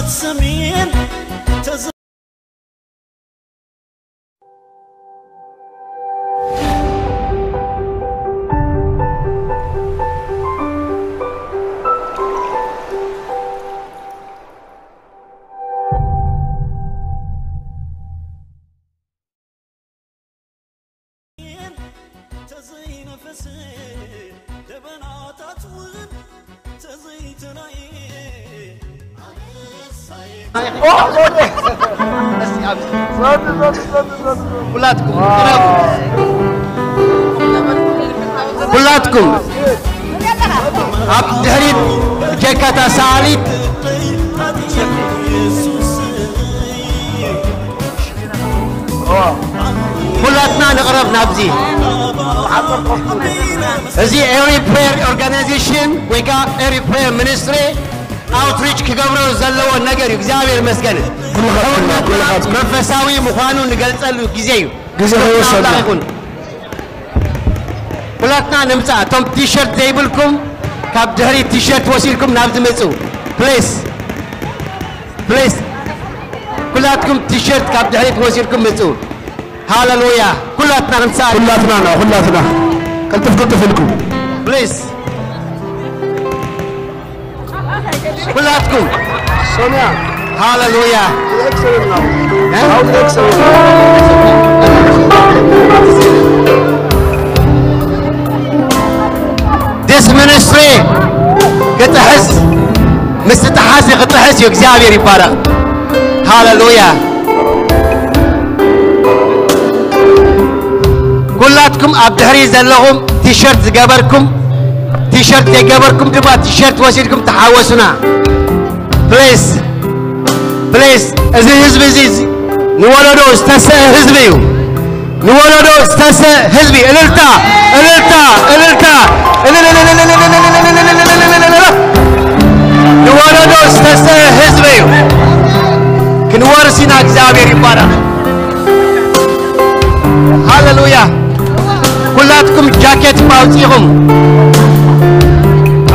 ሰሜን ተዘ- ኩላትኩም ቅረቡ። ኩላትኩም ኣብ ድሕሪት ጀካታ ሰኣሊት ኩላትና ንቕረብ ናብዚ። እዚ ኤሪ ፕሬየር ኦርጋናይዜሽን ወይ ከዓ ኤሪ ፕሬየር ሚኒስትሪ ኣውትሪች ክገብሮ ዘለዎ ነገር እዩ። እግዚኣብሔር ይመስገን። መንፈሳዊ ምዃኑ ንገልጸሉ ግዜ እዩ። ግዜ ይኹን። ኩላትና ንምጻእ። እቶም ቲሸርት ዘይብልኩም ካብ ድሕሪት ቲሸርት ወሲድኩም ናብዚ ምጹ። ፕሊስ። ፕሊስ። ኩላትኩም ቲሸርት ካብ ድሕሪት ወሲድኩም ምጹ። ሃለሉያ። ኩላትና ክንሳእ። ኩላትና ነው፣ ኩላትና። ቅልጥፍ ቅልጥፍ ኢልኩም። ፕሊስ። ኩላትኩም። ሶንያ። ሃለሉያ። ኤክሰለንት ነው። እ? አሁን ኤክሰለንት ነው። This ministry ክጥሕስ፣ ምስ ጥሓሲ ክጥሕስ እዩ። እግዚኣብሔር ይባረኽ። ሃለሉያ። ኩላትኩም ኣብ ድሕሪ ዘለኹም ቲሸርት ዝገበርኩም፣ ቲሸርት ዘይገበርኩም ድማ ቲሸርት ወሲድኩም ተሓወሱና። ፕሊስ፣ ፕሊስ። እዚ ህዝቢ እዚ ንወለዶ ዝተሰአ ህዝቢ እዩ። ንወለዶ ዝተሰ ህዝቢ እልልታ እልልታ እልልታ ንወለዶ ዝተሰ ህዝቢ እዩ። ክንወርስ ኢና። እግዚኣብሔር ይባረክ። ሃለሉያ። ኩላትኩም ጃኬት ኣውፂኹም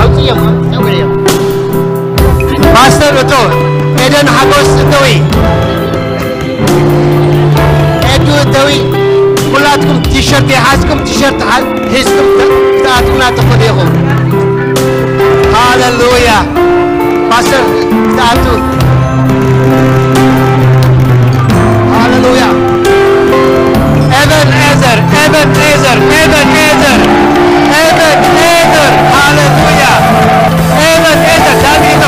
ኣውፅዮም ፀጉሪ እዮም። ፓስተር እቶ ኤደን ሓጎስ እተዊ ኤዱ እተዊ ኩላትኩም ቲሸርት የሓዝኩም ቲሸርት ሒዝኩም ክትኣትዉና ትኽእሉ ኢኹም። ሃለሉያ። ፓስተር ክትኣቱ ሃለሉያ። ኤበን ኤዘር ኤበን ኤዘር ኤበን ኤዘር ኤበን ኤዘር ሃለሉያ። ኤበን ኤዘር ዳዊቶ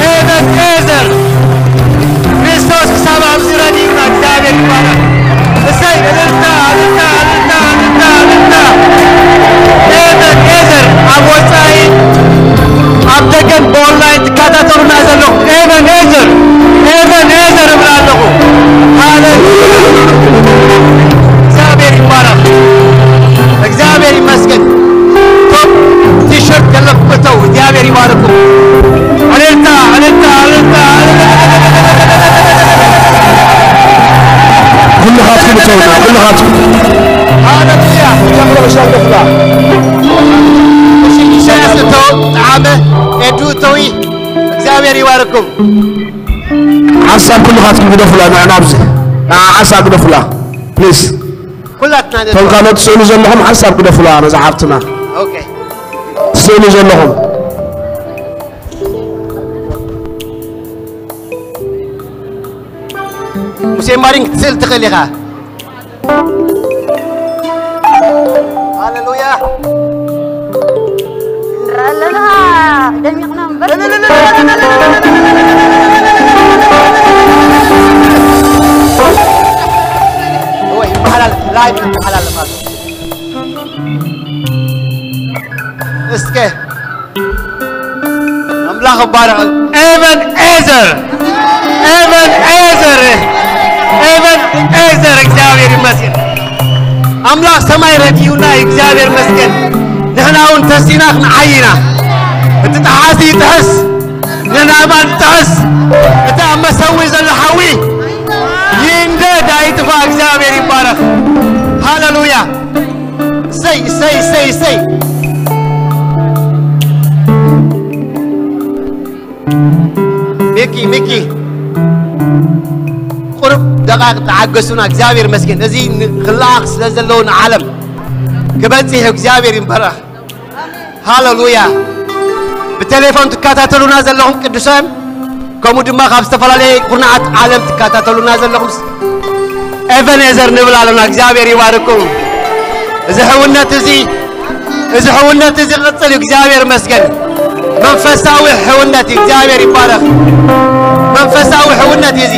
ኤበን ኤዘር ክርስቶስ ክሳብ ኣብዚ ረዲኡና እግዚኣብሔር ይባረክ። እሰይ እልልታ እልልታ እልልታ እልልታ እልልታ። ኤበን ኤዘር ኣብ ወፃኢ ኣብ ደገን ብኦንላይን ትከታተሉና ዘለኹም ኤበን ኤዘር ኤበን ኤዘር እብላ ኣለኹ። ሃለሉያ። እግዚኣብሔር ይባረክ። እግዚኣብሔር ይመስገን። እቶም ቲሸርት ዘለኩም እተው እግዚኣብሔር ይባርኩም። ዕልልታ ዕልልታ ዕልልታ። ኩልኻትኩም እተውና ኩልኻትኩም። ሃለሉያ። ጀምሮ ሻገፍላ እሺ። ኢሳያስ እተው ጣዕመ ኤዱ እተዊ እግዚኣብሔር ይባርኩም። ሓሳብ ኩልኻትኩም ግደፉላ ንዕና ኣብዚ ንዓ ሓሳብ ግደፉላ ፕሊስ። ኩላትና እቶም ካልኦት ትስእሉ ዘለኹም ሓሳብ ግደፉላ ነዛ ሓፍትና ኦኬ። ትስእሉ ዘለኹም። ሙሴ ማሪን ክትስእል ትኽእል ኢኻ። ሃሌሉያ። ንርኢ ኣለና ደሚቕና እምበር። ወይ ይመሓላል ላይቭ ይመሓላለፍ ኣሎ። እስከ ኣምላኽ ይባረኽ። ኤቨን ኤዘር ኤቨን ኤዘር ኤቨን ኤዘር እግዚኣብሔር ይመስገን። ኣምላኽ ሰማይ ረድዩና እዩ እግዚኣብሔር ይመስገን። ንሕና እውን ተሲና ክንዓይ ኢና። እቲ ጠሓሲ ይጥሕስ፣ ንሕና ድማ ንጥሕስ። እቲ ኣብ መሰዊ ዘሎ ሓዊ ይንደድ ኣይጥፋእ። እግዚኣብሔር ይባረኽ። ሃሌሉያ። እሰይ እሰይ እሰይ እሰይ። ቤት ሚኪ፣ ሚኪ፣ ቁሩብ ደቓቕ ተዓገሱና። እግዚኣብሔር ይመስገን። እዚ ን-፣ ክለኣኽ ስለ ዘለዎ ንዓለም ክበጽሕ እዩ። እግዚኣብሔር ይባረኽ። ሃሌሉያ። ብቴሌፎን ትከታተሉና ዘለኹም ቅዱሳን፣ ከምኡ ድማ ካብ ዝተፈላለየ ኩርናዓት ዓለም ትከታተሉና ዘለኹም ኤቨኔዘር ንብል ኣለና። እግዚኣብሔር ይባርኩም። እዚ ሕውነት እዚ፣ እዚ ሕውነት እዚ ቅጽል እዩ። እግዚኣብሔር ይመስገን። መንፈሳዊ ሕውነት እዩ። እግዚኣብሔር ይባረኽ። መንፈሳዊ ሕውነት እዩ እዚ።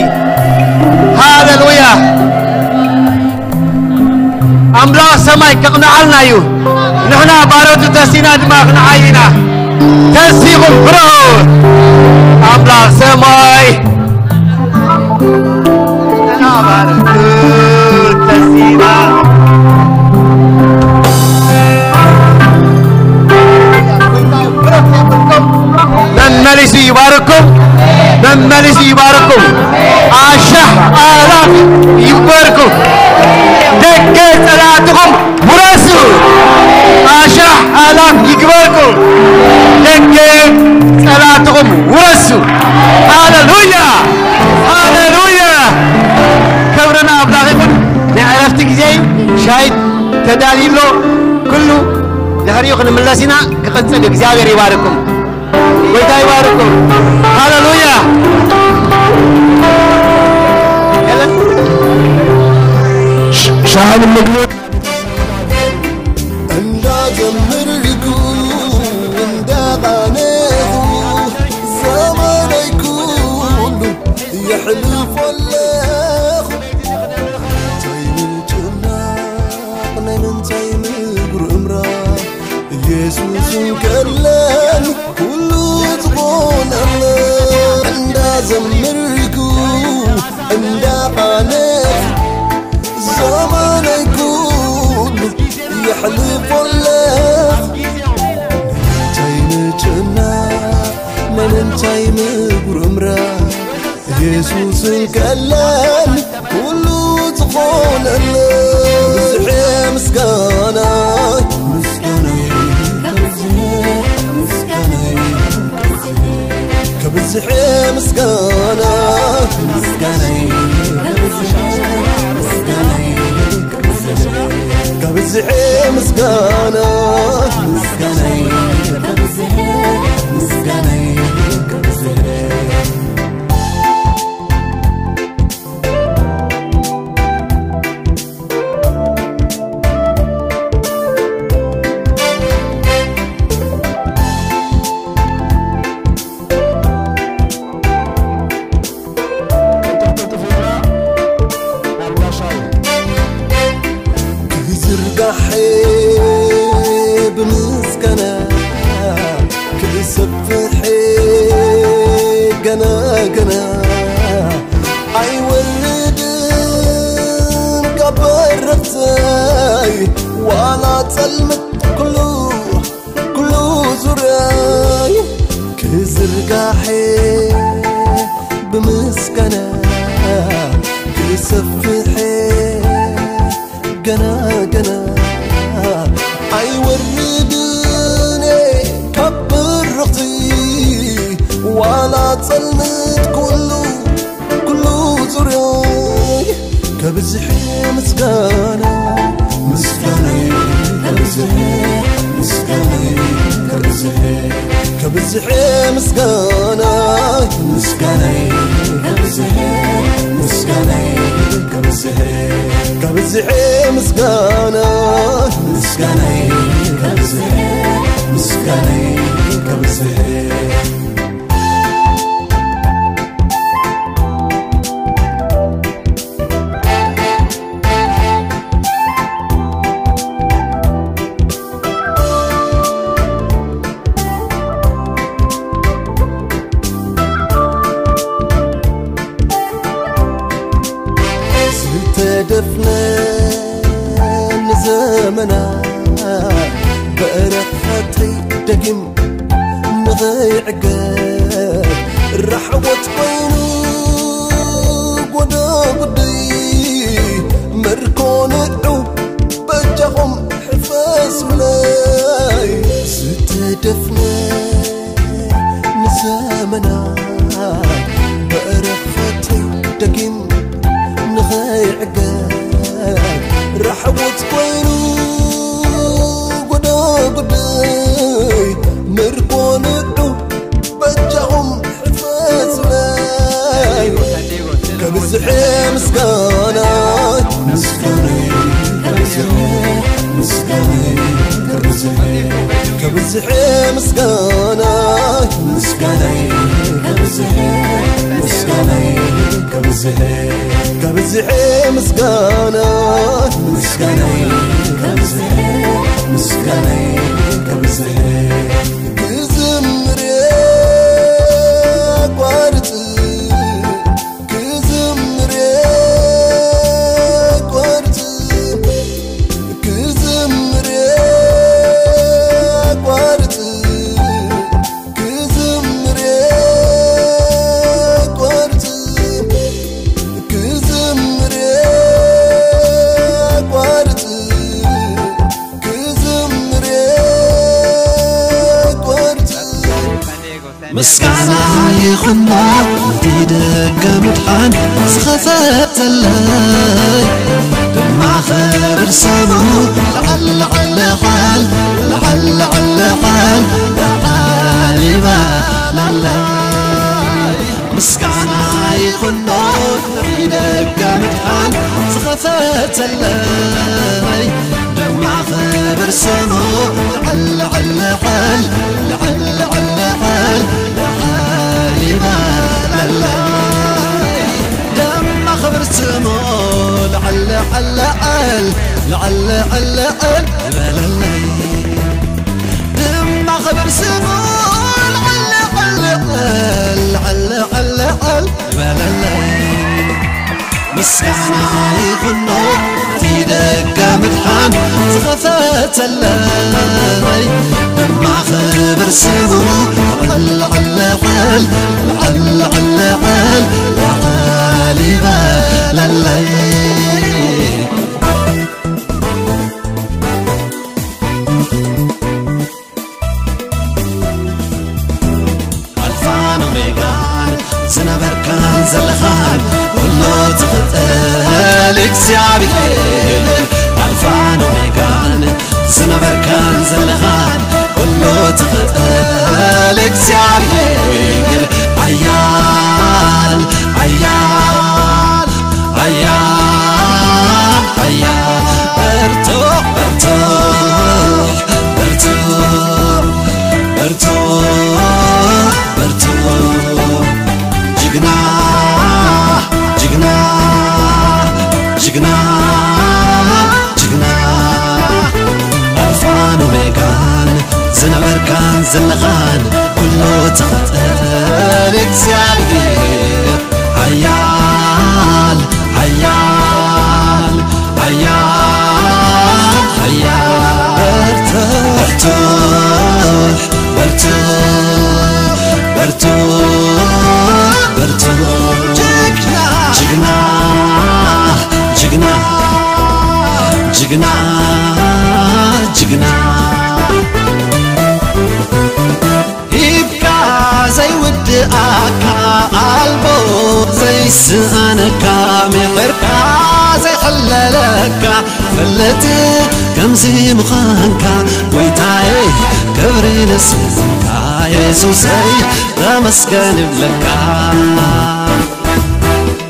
ሃሌሉያ። ኣምላኽ ሰማይ ከቕንዓልና እዩ። ንሕና ባሮቱ ተሲና ድማ ክንዓይ ኢና። ተሲኹም ፍርሑ። ኣምላኽ ሰማይ ንሕና ባሮቱ ተሲና። መመሊሱ ይባርኩም፣ መመሊሱ ይባርኩም። ኣሻሕ ኣላፍ ይግበርኩም። ደገ ጸላእትኹም ውረሱ። ኣሻሕ ኣላፍ ይግበርኩም። ደገ ጸላእትኹም ውረሱ። ሃሌሉያ፣ ሃሌሉያ። ክብሪ ንኣምላኽ ይኹን። ናይ ዕረፍቲ ግዜ እዩ። ሻይ ተዳልዩ ኣሎ። ኩሉ ድሕሪኡ ክንምለስ ኢና። ክቕጽል እዩ። እግዚኣብሔር ይባርኩም። ጎይታ ይባርኩም። ሃሌሉያ። ሻሃን ምግቢ እንዳዘመርኩ እንዳቓነኹ ዘመነይ ኩሉ የሕልፎ ኣለኹ። ምንታይ ምጭናቕ ናይ ምንታይ ምጉርምራም ኢየሱስ እንከለኒ ኩሉ ዝኾነለ እንዳዘመርኩ እንዳቓነኹ ዘመነይ ኩሉ የሕልፎ ኣለኹ። ምንታይ ምጭናቕ ናይ ምንታይ ምጉርምራም ኢየሱስ እንከለኒ ኩሉ ዝኾነለ ብዝሕ ምስጋና ምስጋና ምስጋና ከብዝሕ ምስጋና ምስጋና ከብዝሕ ምስጋና ምስጋና ምስጋና ክዝርጋሕ ብምስጋና ክሰፍሕ ገና ገና ኣይወርድን ካብ በረኽተይ ዋላ ጸልምት ኩሉ ኩሉ ዙርያይ ክዝርጋሕ ብምስጋና ክሰፍሕ ገና ገና ኣይወርድን ካብ በረኽቲ ዋላ ጸልምት ኩሉ ኩሉ ዙርያይ ከብዝሕ ምስጋና ምስጋና ከብዝሕ ምስጋና ከብዝሕ ከብዝሕ ምስጋና ምስጋና ከብዝሕ ምስጋና ከብዝሕ ከብዝሕ ምስጋና ምስጋና ከብዝሕ ምስጋና ከብዝሕ ዝተደፍነ ንዘመና በረኸተይ ደጊም ንኸይዕገብ ራሕወት ኮይኑ ጎዶ ጉዲ መርኮ ንዑ በጃኹም ሕፈስ ብለይ ዝተደፍነ ንዘመና ብዝሕ ምስጋናይ ምስጋናይ ከብዝሕ ምስጋናይ ከብዝሕ ከብዝሕ ምስጋናይ ምስጋናይ ከብዝሕ ምስጋናይ ከብዝሕ ክዝምር ኣቋርጽ ክዝምር ኣቋርጽ ክዝምር ኣቋርጽ ክዝምር ኣቋርጽ ክዝምር ኣቋርጽ ክዝምር ኣቋርጽ ምስጋና ይኹኖ ነቲ ደገ ምድሓን ዝኸፈተለይ ድማ ክብር ስሙ ልዕል ልዕል ልዕል ልዕል ልዕል ልዕል ይበለለይ ምስጋና ይኹኖ ነቲ ደገ ምድሓን ዝኸፈተለይ ድማ ክብር ስሙ ልዕል ልዕል ልዕል ልዕል ልዕል ልዕል ልዕል ይበለለይ ድማ ክብር ስሙ ልዕል ልዕል ልዕል ልዕል ልዕል ልዕል ይበለለይ ድማ ክብር ስሙ ልዕል ልዕል ልዕል ልዕል ልዕል ልዕል ይበለለይ ምስጋና ይኹኖ ነቲ ደገ ምድሓን ዝኸፈተለይ ድማ ክብር ስሙ ልዕል ልዕል ልዕል ልዕል ልዕል ልዕል ይበለለይ ኣልፋን ኦሜጋን ዝነበርካን ዘለኻን ኩሉ ትኽእል እግዚኣብሔር ኣልፋን ኦሜጋን ዝነበርካን ዘለኻን ኩሉ ትኽእል እግዚኣብሔር ኣያል ኣያል ኣያል ኣያል በርቱዕ በርቱዕ በርቱዕ በርቱዕ በርቱዕ ጅግና ጅግና ጅግና ጅግና ኣልፋን ኦሜጋን ዝነበርካን ዘለኻን ኩሉ ትኽእል እግዚኣብሔር ሓያል ሓያል ሓያል ሓያል በርቱዕ በርቱዕ በርቱዕ በርቱዕ ጅግና ጅግና ጅግና ጅግና ጅግና ሂብካ ዘይውድኣካ ኣልቦ ዘይስኣነካ ምሕርካ ዘይሕለለካ ፍልጥ ከምዚ ምዃንካ ጎይታየ ክብሪ ንስምካ የሱሰይ ተመስገን እብለካ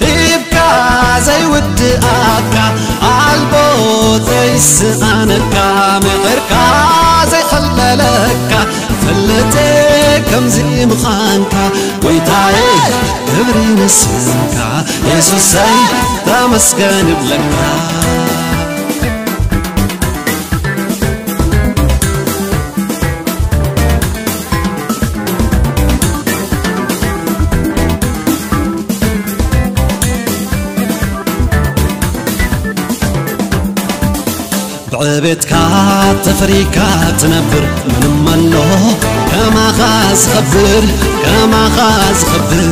ሂብካ ዘይውድኣካ ኣልቦ ዘይስኣነካ ምሕርካ ዘይሕለለካ ፍልጥ ከምዚ ምዃንካ ጎይታየ ክብሪ ንስምካ የሱሰይ ተመስገን እብለካ ብዕቤትካ ተፈሪካ ትነብር ምንም ኣሎ ከማኻ ዝኸብር ከማኻ ዝኸብር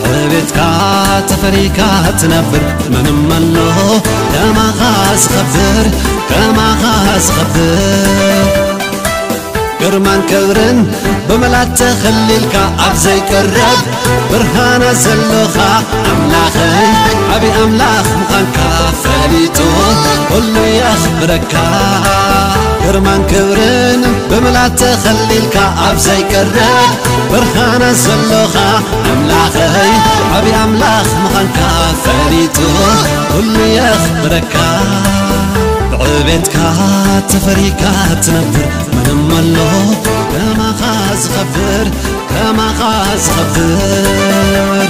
ብዕቤትካ ተፈሪካ ትነብር ምንም ኣሎ ከማኻ ዝኸብር ከማኻ ዝኸብር ግርማን ክብርን ብምላት ተኸሊልካ ኣብ ዘይቅረብ ብርሃና ዘሎኻ ኣምላኸይ ዓቢ ኣምላኽ ምዃንካ ፈሊጡ ኩሉ የኽብረካ ግርማን ክብርን ብምላት ተኸሊልካ ኣብ ዘይቅረብ ብርሃና ዘሎኻ ኣምላኸይ ዓቢ ኣምላኽ ምዃንካ ፈሊጡ ኩሉ የኽብረካ ዕቤትካ ተፈሪካ ትነብር፣ ምንም ኣሎ ከማኻ ዝኸብር፣ ከማኻ ዝኸብር።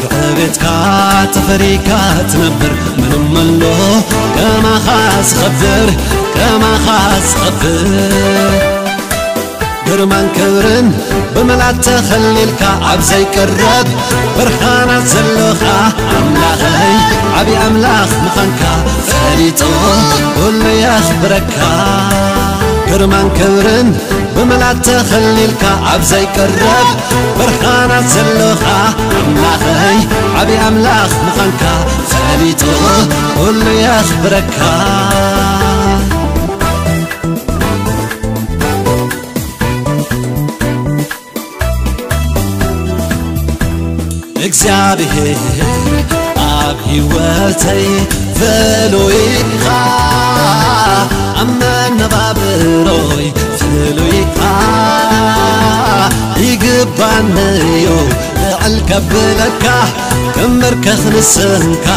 ብዕቤትካ ተፈሪካ ትነብር፣ ምንም ኣሎ ከማኻ ዝኸብር፣ ከማኻ ዝኸብር። ግርማን ክብርን ብምላት ተኸሊልካ፣ ኣብ ዘይቅረብ ብርሃናት ዘለኻ ኣምላኸይ፣ ዓቢ ኣምላኽ ምዃንካ ፈሊጡ ኩሉ የኽብረካ። ግርማን ክብርን ብምላት ተኸሊልካ፣ ኣብ ዘይቅረብ ብርሃናት ዘለኻ ኣምላኸይ፣ ዓቢ ኣምላኽ ምዃንካ ፈሊጡ ኩሉ የኽብረካ። እግዚኣብሔር ኣብ ህይወተይ ፍሉይ ኢኻ፣ ኣብ መነባብሮይ ፍሉይ ኢኻ። ይግባኒ እዩ ልዕል ከብለካ፣ ክምብርከኽ ንስምካ፣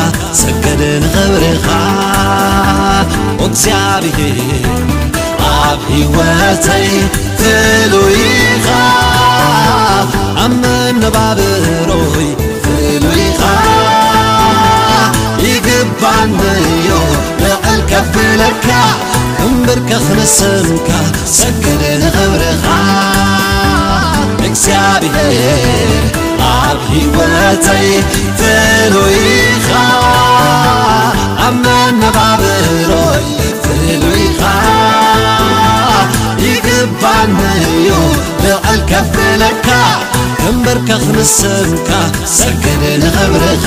ሰግድ ንኽብርኻ። እግዚኣብሔር ኣብ ህይወተይ ፍሉይ ኢኻ፣ ኣብ መነባብሮይ ፍሉይ ኢኻ። ይግባኒ እዩ ልዕል ከብለካ፣ ክምብርከኽ ንስምካ፣ ሰግድ ንኽብርኻ። እግዚኣብሔር ኣብ ህይወተይ ፍሉይ ኢኻ፣ ኣብ መነባብሮይ ፍሉይ ኢኻ። ይግባኒ እዩ ልዕል ከብለካ፣ ክምብርከኽ ንስምካ፣ ሰግድ ንኽብርኻ።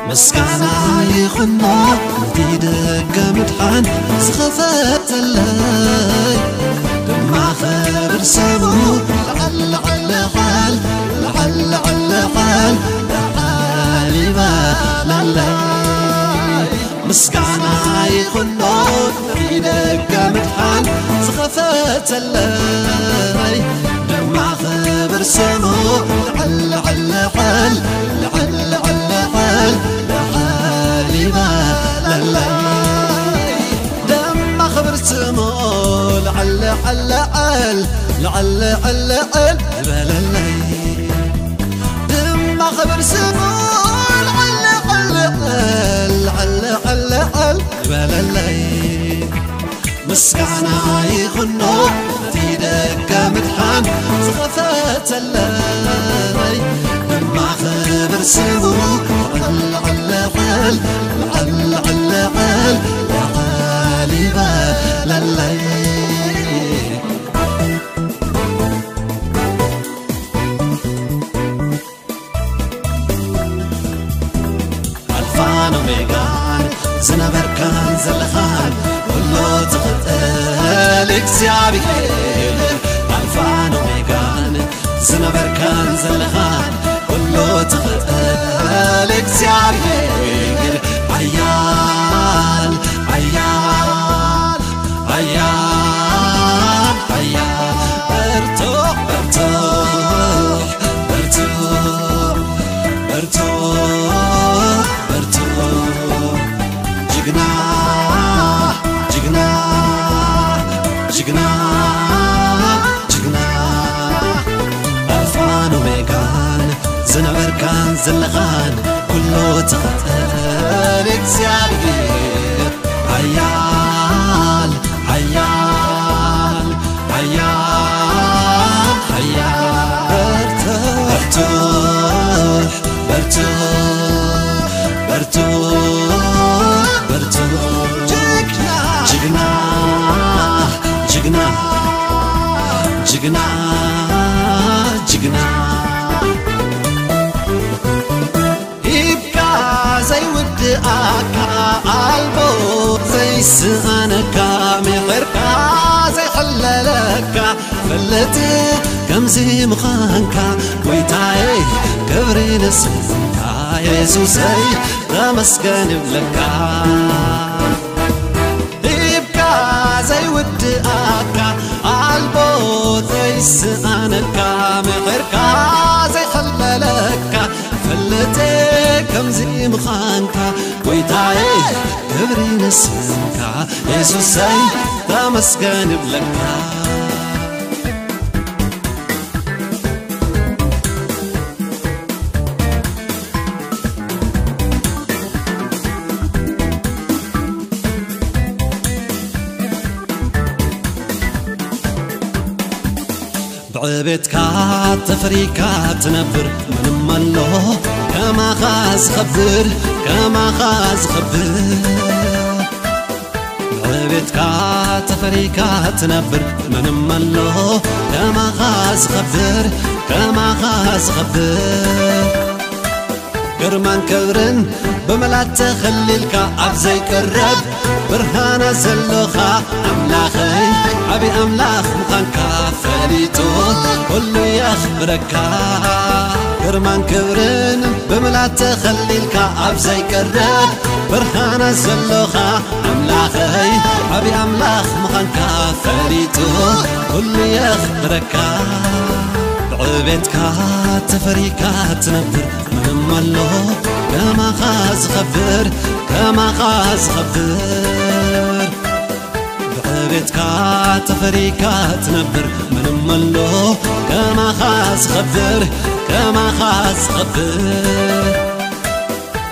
ምስጋና ይኹኖ ነቲ ደገ ምድሓን ዝኸፈተለይ፣ ድማ ክብር ስሙ። ልዕል ልዕል ልዕል፣ ልዕል ልዕል ልዕል፣ ልዕል ይበለለይ። ምስጋና ይኹኖ ነቲ ደገ ምድሓን ዝኸፈተለይ፣ ድማ ክብር ስሙ። ልዕል ልዕል ልዕል፣ ልዕል ልዕል ልዕል፣ ልዕል ይበለለይ። ድማ ክብር ስሙ። ልዕል ልዕል ልዕል፣ ልዕል ልዕል ልዕል ይበለለይ። ድማ ክብር ስሙ። ልዕል ልዕል ልዕል፣ ልዕል ልዕል ልዕል ይበለለይ። ምስጋና ይኹኖ ነቲ ደገ ምድሓን ዝኸፈተለይ፣ ድማ ክብር ስሙ። ልዕል ልዕል ልዕል፣ ልዕል ልዕል ልዕል፣ ልዕል ይበለለይ። ኣልፋን ኦሜጋን ዝነበርካን ዘለኻን፣ ኩሉ ትኽእል እግዚኣብሔር። ኣልፋን ኦሜጋን ዝነበርካን ዘለኻን፣ ኩሉ ትኽእል እግዚኣብሔር። ሓያል፣ ሓያል፣ ሓያል፣ ሓያል፣ ብርቱዕ፣ ብርቱዕ፣ ብርቱዕ፣ ብርቱዕ፣ ብርቱዕ፣ ጅግና፣ ጅግና፣ ጅግና፣ ጅግና፣ ኣልፋን ኦሜጋን ዝነበርካን ዘለኻን፣ ኩሉ ትኽእል እግዚኣብሔር። ሓያል፣ ሓያል፣ ሓያል፣ ሓያል፣ ብርቱዕ፣ ብርቱዕ፣ ብርቱዕ፣ ብርቱዕ፣ ጅግና፣ ጅግና፣ ጅግና፣ ጅግና፣ ጅግና። ሂብካ ዘይውድኣካ፣ ኣልቦ ዘይስኣነካ፣ ምሒርካ ዘይሕለለካ፣ ፈልጥ ከምዚ ምዃንካ፣ ጎይታየ፣ ክብሪ ንስምካ፣ የሱሰይ፣ ተመስገን ይብለካ። ሂብካ ዘይውድኣካ፣ ኣልቦ ዘይስኣነካ፣ ዘይኸለለካ ፈለጠ ከምዚ ምዃንካ፣ ጎይታየ ክብሪ ንስምካ፣ የሱሰይ ተመስገን እብለካ። ብዕቤትካ ተፈሪካ ትነብር፣ ምንም ኣሎ ከማኻ ዝኸብር፣ ከማኻ ዝኸብር። ብዕቤትካ ተፈሪካ ትነብር፣ ምንም ኣሎ ከማኻ ዝኸብር፣ ከማኻ ዝኸብር። ግርማን ክብርን ብምላት ተኸሊልካ ኣብ ዘይቅረብ ብርሃና ዘሎኻ ኣምላኸይ፣ ዓቢ ኣምላኽ ምዃንካ ፈሊጡ ኩሉ የኽብረካ። ግርማን ክብርን ብምላት ተኸሊልካ ኣብ ዘይቅረብ ብርሃና ዘሎኻ ኣምላኸይ፣ ዓቢ ኣምላኽ ምዃንካ ፈሊጡ ኩሉ የኽብረካ። ብዕቤትካ ተፈሪካ ትነብር፣ ምንም ኣሎ ከማኻ ዝኸብር፣ ከማኻ ዝኸብር። ብዕቤትካ ተፈሪካ ትነብር፣ ምንም ኣሎ ከማኻ ዝኸብር፣ ከማኻ ዝኸብር።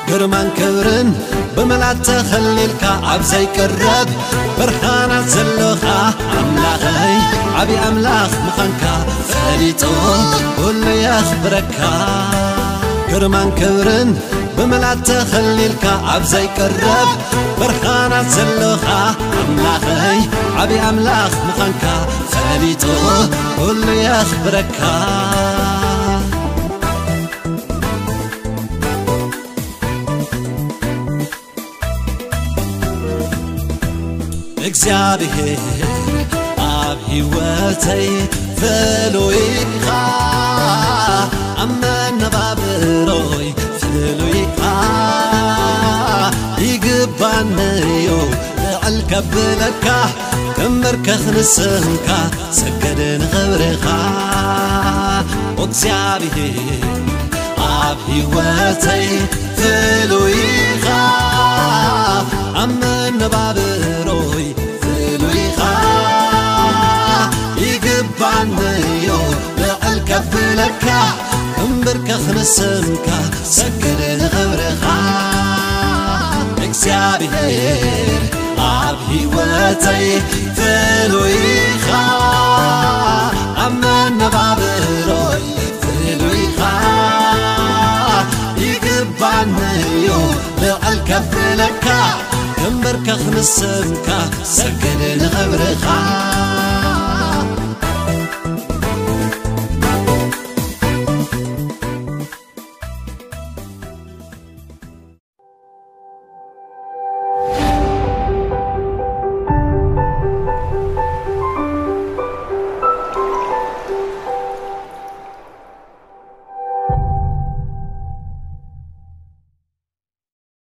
ግርማን ክብርን ብምላት ተኸሊልካ ኣብ ዘይቅረብ ብርሃናት ዘሎኻ ኣምላኸይ፣ ዓቢ ኣምላኽ ምዃንካ ፈሊጡ ኩሉ የኽብረካ። ግርማን ክብርን ብምላት ተኸሊልካ ኣብ ዘይቅረብ ብርሃናት ዘሎኻ ኣምላኸይ፣ ዓቢ ኣምላኽ ምዃንካ ፈሊጡ ኩሉ የኽብረካ። እግዚኣብሔር ኣብ ህይወተይ ፍሉይ ኢኻ፣ ኣብ መነባብሮይ ፍሉይ ኢኻ። ይግባኒ እዩ ልዕል ከብለካ፣ ክምብርከኽ ንስምካ፣ ሰግድ ንኽብርኻ። እግዚኣብሔር ኣብ ህይወተይ ፍሉይ ኢኻ፣ ኣብ መነባብሮይ ፍሉይ ኢኻ። ይግባኒ እዩ ልዕል ከብለካ፣ ክምብርከኽ ንስምካ፣ ሰግድ ንኽብርኻ። እግዚኣብሔር ኣብ ህይወተይ ፍሉይ ኢኻ፣ ኣብ መነባብሮይ ፍሉይ ኢኻ። ይግባኒ እዩ ልዕል ከብለካ፣ ክምብርከኽ ንስምካ፣ ሰግድ ንኽብርኻ።